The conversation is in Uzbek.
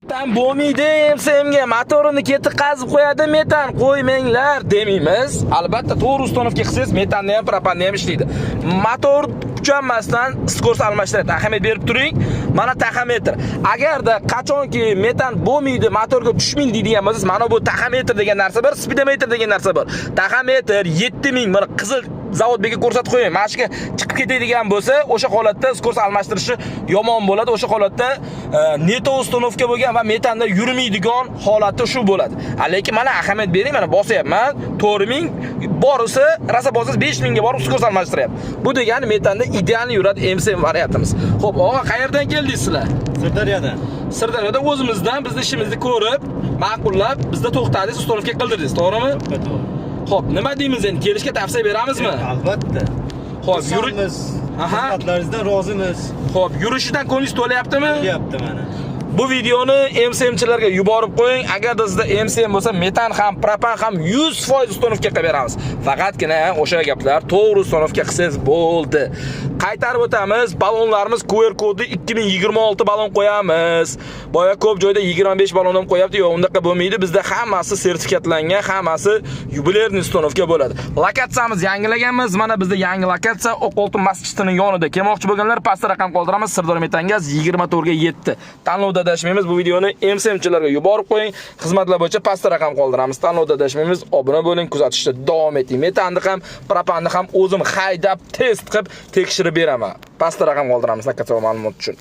Metan bo'lmaydi MCMga, motorini ketib qazib qo'yadi metan, qo'ymanglar demaymiz. Albatta, to'g'ri установка qilsangiz, metanni ham, propanni ham ishlaydi. Motor kuchanmasdan скорость almashtiradi. Ahamiyat berib turing. Mana taxometr. Agarda qachonki metan bo'lmaydi, motorga tushmaydi deydigan bo'lsangiz, mana bu taxometr degan narsa bor, spidometr degan narsa bor. Taxometr 7000, mana qizil zavodbekka ko'rsatib qo'ying. Mana shuga chiqib ketadigan bo'lsa, o'sha holatda скорость almashtirishi yomon bo'ladi. O'sha holatda не то установка bo'lgan va metanda yurmaydigan holati shu bo'ladi. Lekin mana ahamiyat bering, mana bosyapman. 4000 borsa, rosa bossangiz 5000 ga borib скорость almashtiryapti. Bu degani metanda ideal yuradi MCM variantimiz. Xo'p, og'a, qayerdan keldingiz sizlar? Sirdaryodan. Sirdaryoda o'zimizdan bizni ishimizni ko'rib, ma'qullab, bizda to'xtadingiz, установка qildirdingiz, to'g'rimi? To'g'ri. Xo'p, nima deymiz endi? Kelishga tavsiya beramizmi? Albatta. Xo'p, yuri Xursandmiz. Aha. Xizmatlaringizdan rozimiz. Xo'p, yurishidan ko'nglingiz to'layaptimi? Kelyapti mana. Bu videoni MCMchilarga yuborib qo'ying. Agarda sizda MCM bo'lsa, metan ham, propan ham 100% установка qilib beramiz. Faqatgina o'sha gaplar, to'g'ri установка qilsangiz bo'ldi. Qaytarib o'tamiz, ballonlarimiz QR kodi 2026 ballon qo'yamiz. Boya ko'p joyda 25 ballon ham qo'yapti. Yo'q, undaqa bo'lmaydi. Bizda hammasi sertifikatlangan, hammasi юбилейный установка bo'ladi. Lokatsiyamiz yangilaganmiz. Mana bizda yangi lokatsiya Oqoltin masjidining yonida. Kelmoqchi bo'lganlar pastda raqam qoldiramiz. Sirdaryo Metangaz 24 ga 7. Tanlovda adashmaymiz. Bu videoni MCMchilarga yuborib qo'ying. Xizmatlar bo'yicha pastda raqam qoldiramiz. Tanlovda adashmaymiz. Obuna bo'ling, kuzatishda davom eting. Metanni ham, propanni ham o'zim haydab, test qilib tekshirib beraman. Pastda raqam qoldiramiz lokatsiya ma'lumot uchun.